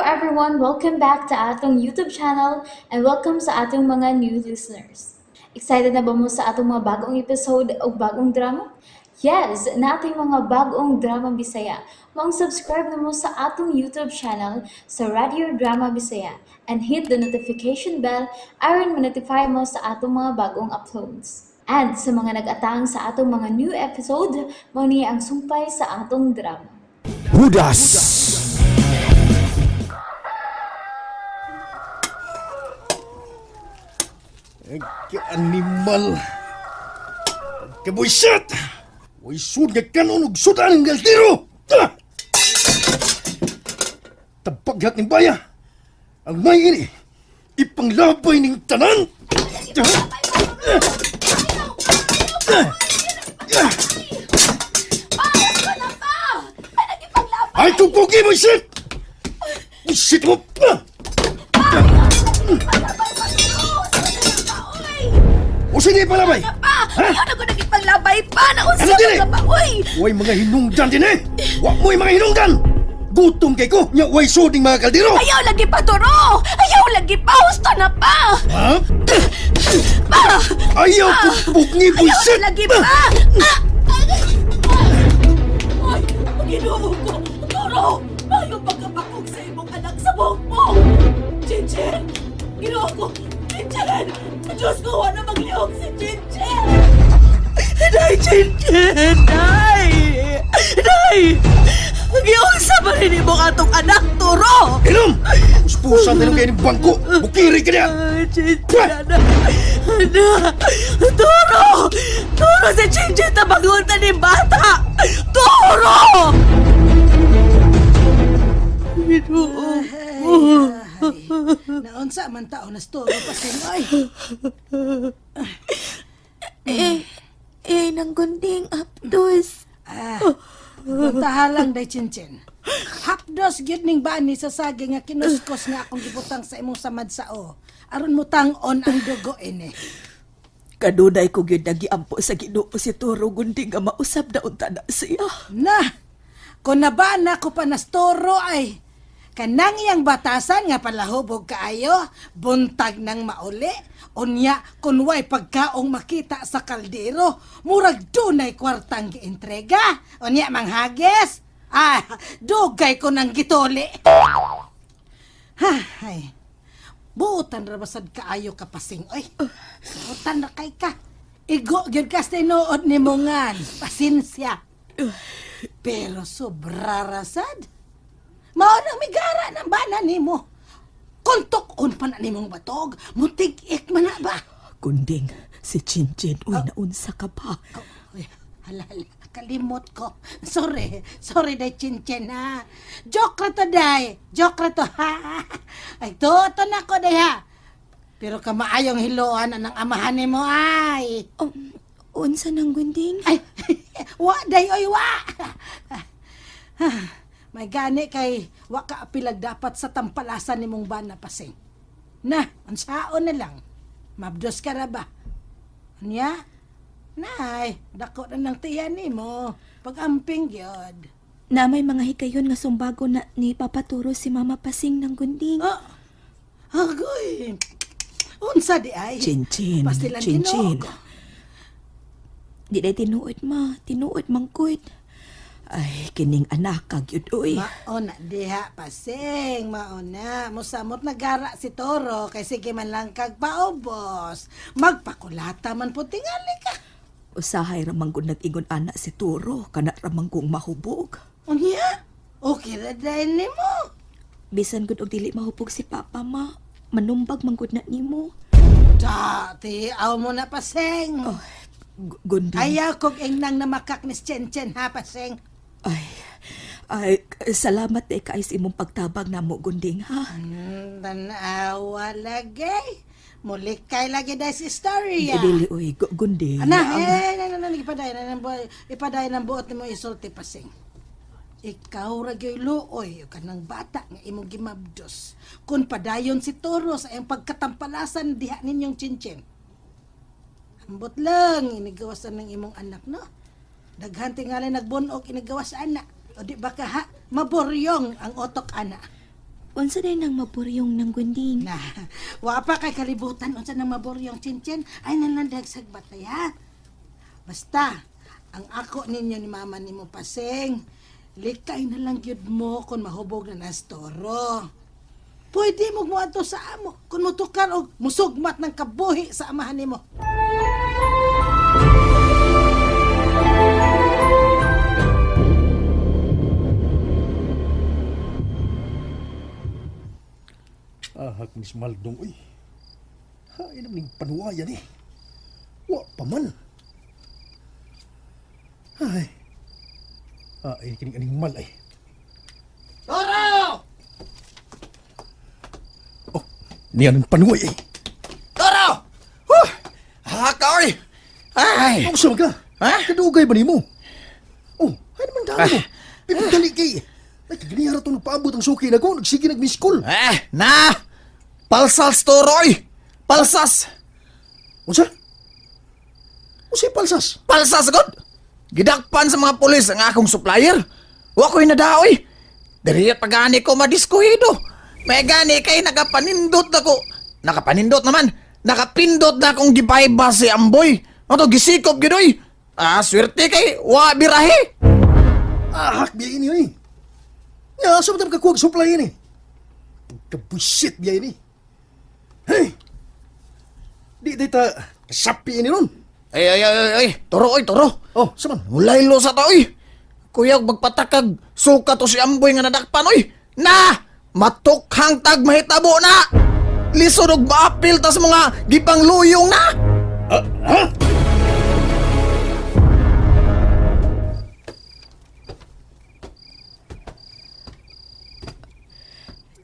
everyone! Welcome back to atong YouTube channel and welcome sa atong mga new listeners. Excited na ba mo sa atong mga bagong episode o bagong drama? Yes, nating mga bagong drama Bisaya. Maong subscribe na mo sa atong YouTube channel sa Radio Drama Bisaya and hit the notification bell aron ma-notify mo sa atong mga bagong uploads. And sa mga nag-atang sa atong mga new episode, mao ni ang sumpay sa atong drama. Hudas! Animal. Kabuisit! Way sud nga kanon og sudan ang galdero! Ah! Tabaghat ning baya! Ang may ini, ipanglabay ning tanan! Ay, tupugi mo, shit! Shit mo! Ah! O sige, palabay! Pa! Ayaw na ko nagipanglabay pa! Naunsa Ano dili? ka ba? Uy! Way mga hinungdan din eh! Wa mo'y mga hinungdan! Gutom kay ko, nya way suding mga kaldero! Ayaw lagi pa, Turo! Ayaw lagi pa! Husto na pa! Ha? Pa! Ayaw kong pugni, Ayaw buisit! na lagi pa! Ah! Ay! Ang Ginoo ko! Turo! Mayo pagkapakog sa imong anak sa buhok mo! Chinchin! Ginoo ko! Chinchin! Diyos ko, wala maglihok si Chinchin! Nay, Chinchin! Nay! Nay! Giunsa ba rin imong atong anak, Turo? Inom! Uspusan na lang kayo ng bangko! Bukiri ka niya! Ay, Chinchin, anak! Anak! Turo! Turo si Chinchin tabangunta ni bata! Turo! Ginoo. Naunsa man tao na storo pa ay. Eh, eh, nanggunding apdos. Ah, puntaha lang day chinchin. Hapdos gyud ning bani sa saging nga kinuskos nga akong gibutang sa imong samad sao. Aron mo tang-on ang dugo ini. Kanunay ko gyud nagiampo sa Ginoo si Turo gunding nga mausab na unta na siya. Na, kung nabana ko pa nastoro ay kanang iyang batasan nga palahubog kaayo, buntag nang mauli. Unya, kun way pagkaong makita sa kaldero, murag dunay kwartang gientrega. Unya, manghages. Ah, dugay ko nang gituli. Ha, ay. Buotan ra basad kaayo ka pasing, oy. Buotan ra kay ka. Igo gyud ka sa tinuod ni Mungan. Pasensya. Pero sobra rasad. Mao nang migara ng bana nimo. Kontok-on pa na nimong batog, mutig-ik man na ba? Gunding, si Chinchin, uy, naunsa ka pa. Oh, uy, hala, hala, kalimot ko. Sorry, sorry day chinchin ha. Joke ra to day, joke ra to ha. Ay, to na ko day ha. Pero kamaayong hiloan na ng amahan nimo ay. Unsa nang gunding? Ay, wa day oy wa. May gani kay wa ka apilag dapat sa tampalasan nimong bana pasing. Na, unsaon na lang. Mabdos ka ra ba? Unya? Nay, dako na ng tiyan nimo. Pag-amping gyud. Na may mga hikayon nga sumbago na ni Papaturo si Mama Pasing ng gunding. Oh, agoy. Unsa di ay? Chinchin, Pastilan Chinchin. Ginoo ko. Di day tinuod ma, tinuod mangkod. Ay, kining anak kag yun, uy. Maona diha pasing, maona. Musamot nagara si Toro kay sige man lang kag paubos. Magpakulata man po tingali ka. Usahay ramang kung nag-ingon ana si Turo, kana ramang kung mahubog. Unya, okay ra dahil nimo. Bisan gud og dili mahupog si Papa ma, manumbag manggod na nimo. Dati, aw mo na pasing. Oh, Gunding. Ayaw kog ingnang namakak ni Chen Chen ha pasing. Ay, ay, salamat eh kay sa imong pagtabang namo gunding ha. Tanawa lagi. Muli kay lagi dahil si istorya. Dili uy, gunding. Ana, eh, na, na, na, ipaday na, na, ipaday ng buot nimo isulti pasing. Ikaw ra gyoy luoy o kanang bata nga imong gimabdos. Kun padayon si Toro sa iyang pagkatampalasan diha ninyong chinchin. Ambot lang inigawasan ng imong anak no. Daghan tingali nagbunog inigawas ana. O di ba ka ha, maboryong ang otok ana. Unsa day nang maburyong ng gunding? Na, wa pa kay kalibutan unsa nang maburyong, Chinchin. Ay nalang sagbat ha. Basta, ang ako ninyo ni mama nimo, Paseng, likay na lang gyud mo kung mahubog na nastoro. Pwede mo muadto sa amo kung mutukar og musugmat ng kabuhi sa amahan nimo. Ahak ni Maldong, uy. Hain naman yung panuwayan eh. Wa pa man. Ay. Ay, kining animal ay. Toro! Oh, niya ng panuway eh. Toro! Huh! Haka, oy! Ay! Ang sama ka? Ha? Kadugay ba nimo? Oh, ay naman dami mo. Pipigdali kay. Ay, kaganihara ito nagpaabot ang suki na ko. Nagsige nag-miss call. Eh, na! Palsas, Toro, oy! Palsas! Unsa? Unsay palsas? Palsas, god! Gidakpan sa mga pulis ang akong supplier. Wa ko'y nadaoy. Diri pa gani ko madiskuhido. May gani kay nakapanindot na ko. Nakapanindot naman. Nakapindot na akong gibayba si Amboy. Ano gisikop gyud oy. Ah, swerte kay wa birahe. Ahak biya ini oy. Nya asa man kakuha og supply ini? Pagkabusit biya ini. Hey. Di di ta sapi ini ron. Ay ay ay ay, ay. Toro oy, toro. Oh, sa man. Mulaylo sa ta oy. Kuya magpatakag suka to si Amboy nga nadakpan oy. Na! Matukhang tag mahitabo na. Lisod og maapil tas mga gipangluyong na. Ha?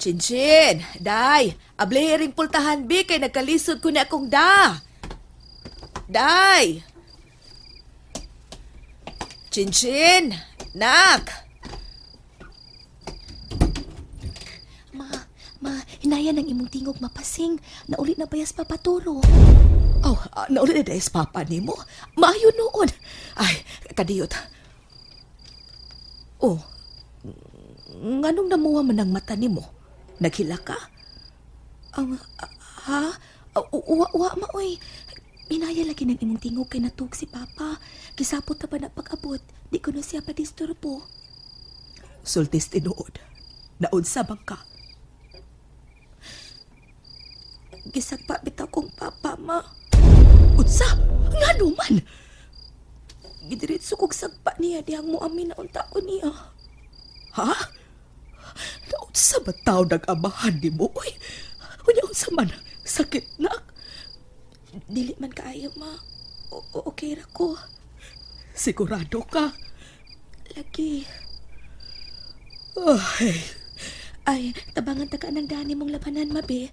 Chinchin, day, ablihiring pultahan bi kay nagkalisod ko na akong da. Day. Chinchin, nak. Ma, ma, hinaya ng imong tingog, mapasing. Nauli na bayas papaturo. Oh, nauli na dahil sa papa nimo. Maayo noon. Ay, kadiyot. Oh, nganong namuha man ang mata nimo? Naghila ka? Ang, ha? Uwa, uwa, ma, oy. Hinaya lagi ng imong tingog kay natug si Papa. Gisapot na ba na pag-abot? Di ko na siya padisturbo. Sultis tinuod. Naunsa bang ka? Gisagpa bitaw kong papa, ma. Unsa? Ngano man? Gidiretso kog sagpa niya dihang muamin na unta ko niya. Ha? Naunsa ba tao nag-amahan ni mo? Uy, unya unsa man? Sakit na? Dili man kaayo, ma. Okay ra ko. Sigurado ka? Lagi. Ay, Ay, tabangan ta ka ng dani mong labanan, mabe.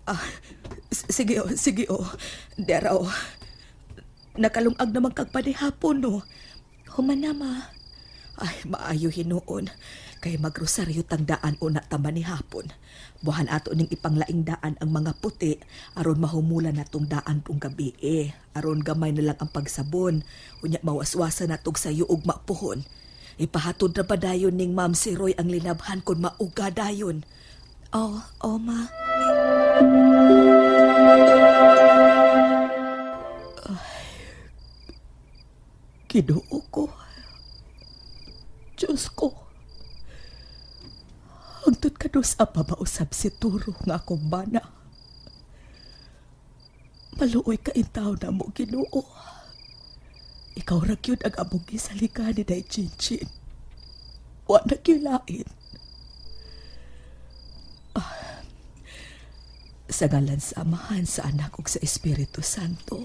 ah, sige oh, sige oh. Dera oh. Nakalungag naman kag panihapon no. Human na, ma. Ay, maayo hinuon. Kay magrosaryo tang daan una tama ni hapon. Buhan ato ning ipanglaing daan ang mga puti aron mahumula natong daan tong gabi eh. Aron gamay na lang ang pagsabon. Unya mawaswasa natog sayo ug mapuhon. Ipahatod na ba dayon ning Ma'am si Roy ang linabhan kon mauga dayon. Oh, oh, ma. Ginoo ko. Diyos ko. Hangtod ka sa mausab si Turo nga akong bana. Maluoy ka intaw na mo, Ginoo. Ikaw ra gyud ang among gisalika ni Day Chinchin. Wa na gyud lain. Ah, sa ngalan sa Amahan, sa Anak ug sa Espiritu Santo.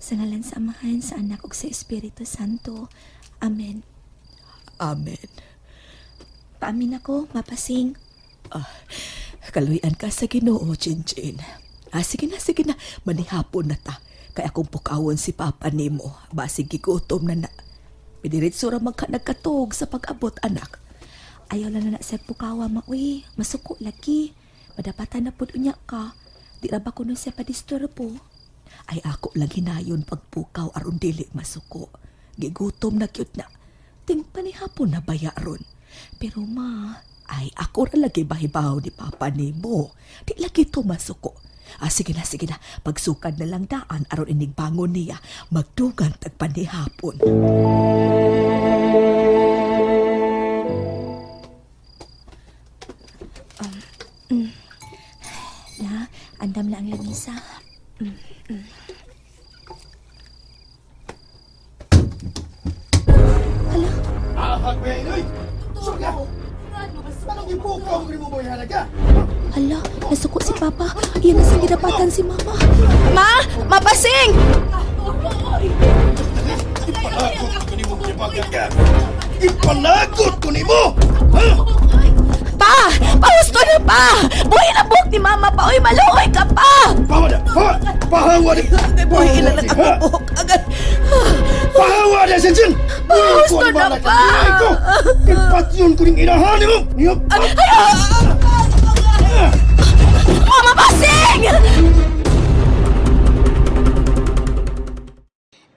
Sa ngalan sa Amahan, sa Anak ug sa Espiritu Santo. Amen. Amen. Paamin ako, mapasing. Ah, kaluyan ka sa Ginoo, Chinchin. Ah, sige na, sige na. Manihapon na ta. Kay akong pukawon si Papa nimo. Basig gigutom na na. Pidiritso ra man ka nagkatuog sa pag-abot, anak. Ayaw lang na na sa pukawa, ma. Uy, masuko lagi. Madapatan na pud unya ka. Di ra ba kuno siya padisturbo? Ay ako lang hinayon pagpukaw aron dili masuko. Gigutom na cute na. Ting panihapon na baya ron. Pero ma, Ay, ako ra lagi bahibaw ni Papa nimo. Di lagi to masuko. Ah, sige na, sige na. Pagsukad na lang daan aron inigbangon niya. Magdugan tagpanihapon. Na, andam na ang lamisa. Hala, Ahak biya ini oy. Suga. Anong gipukaw ko nimo mo halaga? hala, nasuko si Papa. Iyan na sa gidapatan si Mama. Ma! Mapasing! Ipanagot ko nimo gibagat ka. Ipanagot ko nimo. Ha? Pa! Pahusto na pa! Buhi na buhok ni Mama pa! Uy, maluoy ka pa! Pahawa na! Pahawa! Pahawa ni! Buhi na lang ako buhok agad. Pahawa na, Sinsin! Pahusto na pa! Ko! Ipatyon ko ning inahan nimo! Niyo! Mama, pasing!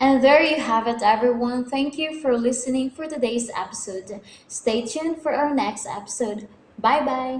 And there you have it, everyone. Thank you for listening for today's episode. Stay tuned for our next episode. Bye bye.